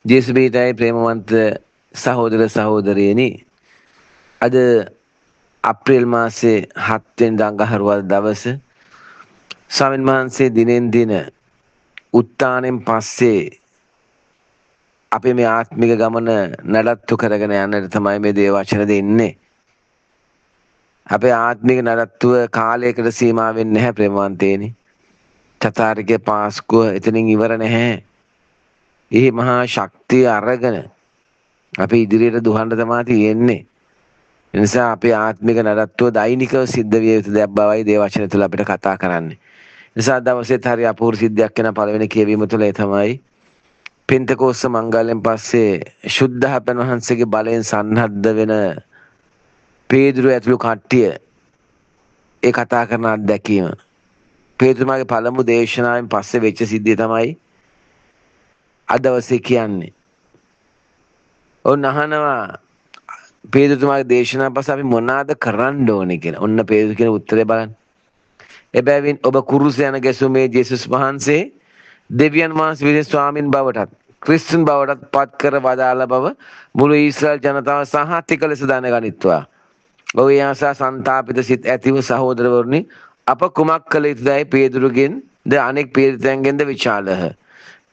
ජේසු පිහිටයි ප්‍රේමවන්ත සහෝදර සහෝදරියනි, අද අප්‍රේල් මාසේ 7 වෙනිදා අඟහරුවාදා දවස ස්වාමීන් වහන්සේ දිනෙන් දින උත්ථානෙන් පස්සේ අපේ මේ ආත්මික ගමන නඩත්තු කරගෙන යන්නට තමයි මේ දේව වචන දෙන්නේ. අපේ ආත්මික නඩත්තුව කාලයකට සීමා වෙන්නේ නැහැ ප්‍රේමවන්තයනි. චතාරිකේ පාස්කුව එතනින් ඉවර නැහැ. එහි මහා ශක්තිය අරගෙන අපි ඉදිරියට දුහන්න තමයි තියෙන්නේ. ඒ නිසා අපේ ආත්මික නඩත්තුව දෛනිකව සිද්ධ විය යුතු දෙයක් බවයි දේව වචන තුළ අපිට කතා කරන්නේ. නිසා දවසේත් හරි අපූර්ව සිද්ධියක් වෙන පළවෙනි කියවීම තුළ ඒ තමයි පෙන්තකෝස්ත මංගල්‍යයෙන් පස්සේ ශුද්ධාත්මන් වහන්සේගේ බලයෙන් සන්නද්ධ වෙන පේදුරු ඇතුළු කට්ටිය ඒ කතා කරන අත්දැකීම. පේදුරුමාගේ පළමු දේශනාවෙන් පස්සේ වෙච්ච සිද්ධිය තමයි අද දවසේ කියන්නේ. ඔවුන් අහනවා පේදුරුතුමාගේ දේශනාව පස්සේ අපි මොනවාද කරන්න ඕනේ කියලා. ඔන්න පේදුරු කියන උත්තරේ බලන්න. එබැවින් ඔබ කුරුස යන ගැසුමේ ජේසුස් වහන්සේ දෙවියන් වහන්සේ විසින් ස්වාමින් බවටත් ක්‍රිස්තුන් බවටත් පත් කර වදාළ බව මුළු ඊශ්‍රායල් ජනතාව සහතික ලෙස දැනගනිත්වා. ඔව් ඒ ආසා සන්තාපිත සිත් ඇතිව සහෝදරවරුනි, අප කුමක් කළ යුතුදයි පේදුරුගෙන් ද අනෙක් පේරිතයන්ගෙන්ද විචාලහ.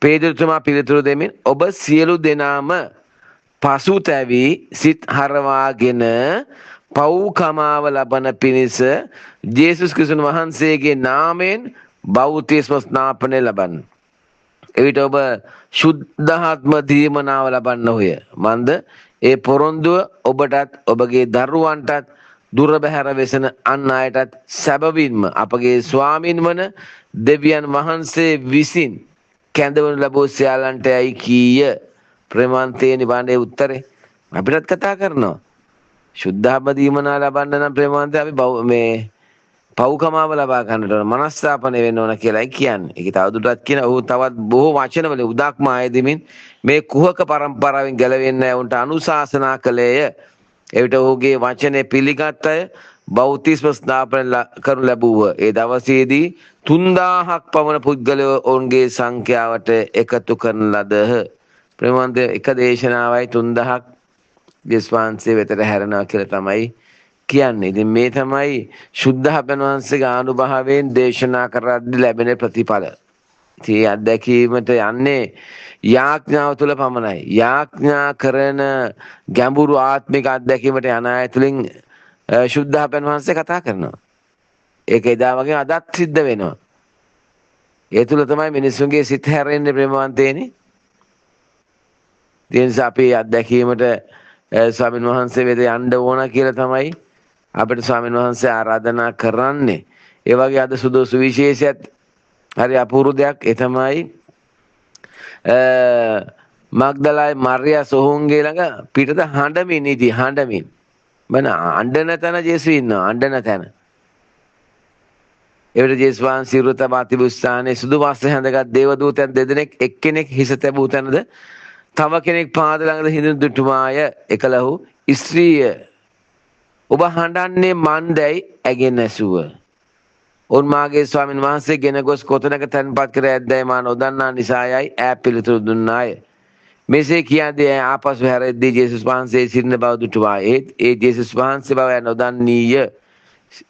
පේදුරුතුමා පිළිතුරු දෙමින් ඔබ සියලු දෙනාම පසුතැවී සිත් හරවාගෙන පව්කමාව ලබන පිණිස ජේසුස් ක්‍රිස්තුන් වහන්සේගේ නාමයෙන් බෞතිස්ම ස්නාපනය ලබන්න. එවිට ඔබ ශුද්ධාත්ම දීමනාව ලබන්නහුය. මන්ද ඒ පොරොන්දුව ඔබටත් ඔබගේ දරුවන්ටත් දුර බැහැර වෙසෙන අන් අයටත් සැබවින්ම අපගේ ස්වාමින් වන දෙවියන් වහන්සේ විසින් කැඳවනු ලැබූ සියල්ලන්ට යයි කීය. ප්‍රේමවන්තයනි බලන්න ඒ උත්තරේ අපිටත් කතා කරනවා. ශුද්ධාත්ම දීමනා ලබන්න නම් ප්‍රේමවන්තය අපි මේ පව්කමාව ලබා ගන්නට ඕන, මනස්තාපනය වෙන්න ඕන කියලායි කියන්නේ. ඒක තවදුරටත් කියන ඔහු තවත් බොහෝ වචනවල උදක්ම ආයදමින් මේ කුහක පරම්පරාවෙන් ගැලවෙන්න ඔවුන්ට අනුශාසනා කළේය. එවිට ඔහුගේ වචනය පිළිගත් අය බෞතිස්ම ස්නාපන කරනු ලැබුව. ඒ දවසේදී 3000ක් පමණ පුද්ගලයෝ ඔවුන්ගේ සංඛ්‍යාවට එකතු කරන ලදහ. ප්‍රේමවන්ත එක දේශනාවයි 3000ක් ජේසුස් වහන්සේ වෙතට හැරෙනවා කියලා තමයි කියන්නේ. ඉතින් මේ තමයි ශුද්ධාත්මන් වහන්සේගේ ආනුභාවයෙන් දේශනා කරද්දී ලැබෙන ප්‍රතිඵල. ඉතින් මේ අත්දැකීමට යන්නේ යාඥාව තුළ පමණයි. යාඥා කරන ගැඹුරු ආත්මික අත්දැකීමට යන අය තුළින් ශුද්ධාත්මන් වහන්සේ කතා කරනවා. ඒක එදා වගේ අදත් සිද්ධ වෙනවා. ඒ තුළ තමයි මිනිස්සුන්ගේ සිත් හැරෙන්නේ ප්‍රේමවන්තයනි. ඒ නිසා අපි අත්දැකීමට ස්වාමීන් වහන්සේ වෙත යන්න ඕන කියලා තමයි අපිට ස්වාමීන් වහන්සේ ආරාධනා කරන්නේ. ඒ වගේ අද සුදු සුවිශේෂයත් හරි අපූර්ව දෙයක්. ඒ තමයි මග්දලායි මරියා සොහොන්ගේ ළඟ පිටත හඬමින් ඉති හඬමින්. බන අඬන තැන ජේසු ඉන්නවා. අඬන තැන. එවිට ජේසුස් වහන්සේ සිරුර තබා තිබූ ස්ථානයේ සුදු වස්ත්‍ර හැඳගත් දේවදූතයන් දෙදෙනෙක් එක්කෙනෙක් හිස තැබූ තැනද තව කෙනෙක් පාද ළඟද හිඳුණු දුටුමාය. එකලහු ස්ත්‍රිය ඔබ හඬන්නේ මන්දැයි ඇගෙන් ඇසුව. ඔවුන් මාගේ ස්වාමීන් වහන්සේ ගෙන ගොස් කොතැනක තැන්පත් කර ඇද්දැයි මා නොදන්නා නිසායයි ඈ පිළිතුරු දුන්නාය. මෙසේ කියාදී ඈ ආපසු හැරෙද්දී ජේසුස් වහන්සේ සිටින බව දුටුවා. ඒත් ඒ ජේසුස් වහන්සේ බව ඈ නොදන්නීය.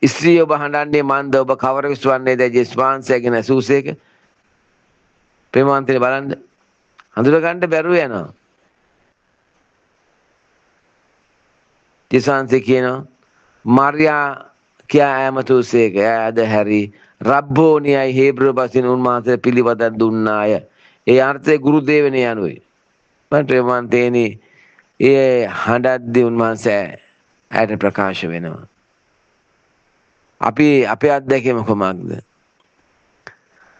ස්ත්‍රිය ඔබ හඬන්නේ මන්ද, ඔබ කවරෙකු වන්නේද ජේසුස් වහන්සේගෙන් ඇසූසේක. ප්‍රේමවන්තනේ බලන්න, හඳුන ගන්න බැරුව යනවා. ජේසුස් වහන්සේ කියනවා මරියා කියා ඈමතුසේක. ඈ අද හැරි රබ්බෝනියයි හේබ්‍රු බසින් උන්වහන්සේ පිළිපදන් දුන්නාය. ඒ අර්ථය ගුරු දේවනේ යනුයි. මම ප්‍රේමවන්තේනි, ඒ හඬද්දී උන්වහන්සේ ඈට ප්‍රකාශ වෙනවා. අපි අපේ අත්දැකීම කොමක්ද?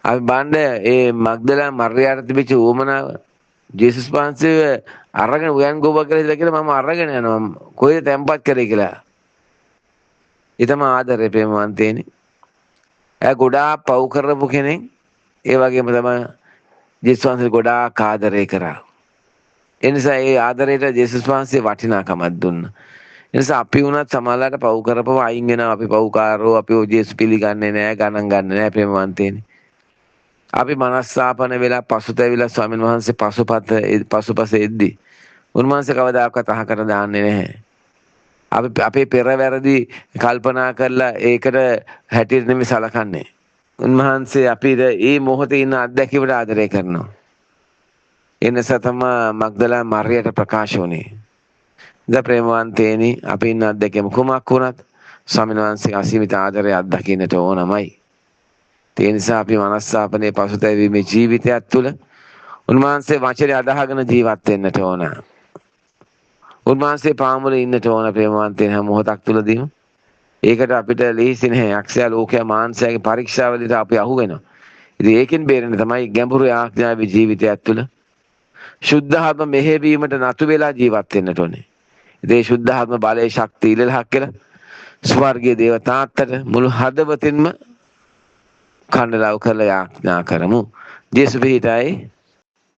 අපි බලන්න ඒ මග්දලා මරියාට තිබිච්ච උවමනාව ජේසුස් වහන්සේව අරගෙන උයන් ගෝවා කියලා හිතලා කියලා මම අරගෙන යනවා කොහෙද තැන්පත් කරේ කියලා. ඒ තමයි ආදරේ ප්‍රේමවන්තේනි. එයා ගොඩාක් පව් කරපු කෙනෙක්. ඒ වගේම තමයි ජේසුස් වහන්සේ ගොඩාක් ආදරේ කරා. ඒ නිසා ඒ ආදරයට ජේසුස් වහන්සේ වටිනාකමක් දුන්නා. ඒ නිසා අපි වුණත් සමහරලාට පව් කරපුව අයින් වෙනවා. අපි පව්කාරෝ, අපි ඔය ජේසුස් පිළිගන්නේ නෑ, ගණන් ගන්නේ නෑ ප්‍රේමවන්තේනි. අපි මනස්ථාපන වෙලා පසුතැවිලා ස්වාමීන් වහන්සේ පසුපස එද්දි උන්වහන්සේ කවදාකවත් අහකට දාන්නේ නැහැ. අපි අපේ පෙර වැරදි කල්පනා කරලා ඒකට හැටියට නෙමෙයි සලකන්නේ. උන්වහන්සේ අපිට ඒ මොහොතේ ඉන්න අත්දැකීමට ආදරය කරනවා. ඒ නිසා තමයි මග්දලා මරියට ප්‍රකාශ වුණේ. ද ප්‍රේමවන්තේනි, අපි ඉන්න අත්දැකීම කුමක් වුණත් ස්වාමීන් වහන්සේගේ අසීමිත ආදරය අත්දකින්නට ඕනමයි. ඒ නිසා අපි මනස්ථාපනයේ පසුතැවීමේ ජීවිතයක් තුළ උන්වහන්සේ වචනේ අදහගෙන ජීවත් වෙන්නට ඕන. උන්වහන්සේ පාමුල ඉන්නට ඕන ප්‍රේමවන්තයන් හැම මොහොතක් තුළදීම. ඒකට අපිට ලෙහිසි නැහැ. යක්ෂයා, ලෝකයා, මාංශයාගේ පරීක්ෂාවලට අපි අහු වෙනවා. ඉතින් ඒකෙන් බේරෙන්න තමයි ගැඹුරු ආඥාවේ ජීවිතයක් තුළ ශුද්ධාත්ම මෙහෙවීමට නතු වෙලා ජීවත් වෙන්නට ඕනේ. ඉතින් ඒ ශුද්ධාත්ම බලයේ ශක්තිය ඉලලහක් කියලා ස්වර්ගීය දේව තාත්තට මුළු හදවතින්ම කන්නලව් කරලා යාඥා කරමු. ජේසු පිහිටයි.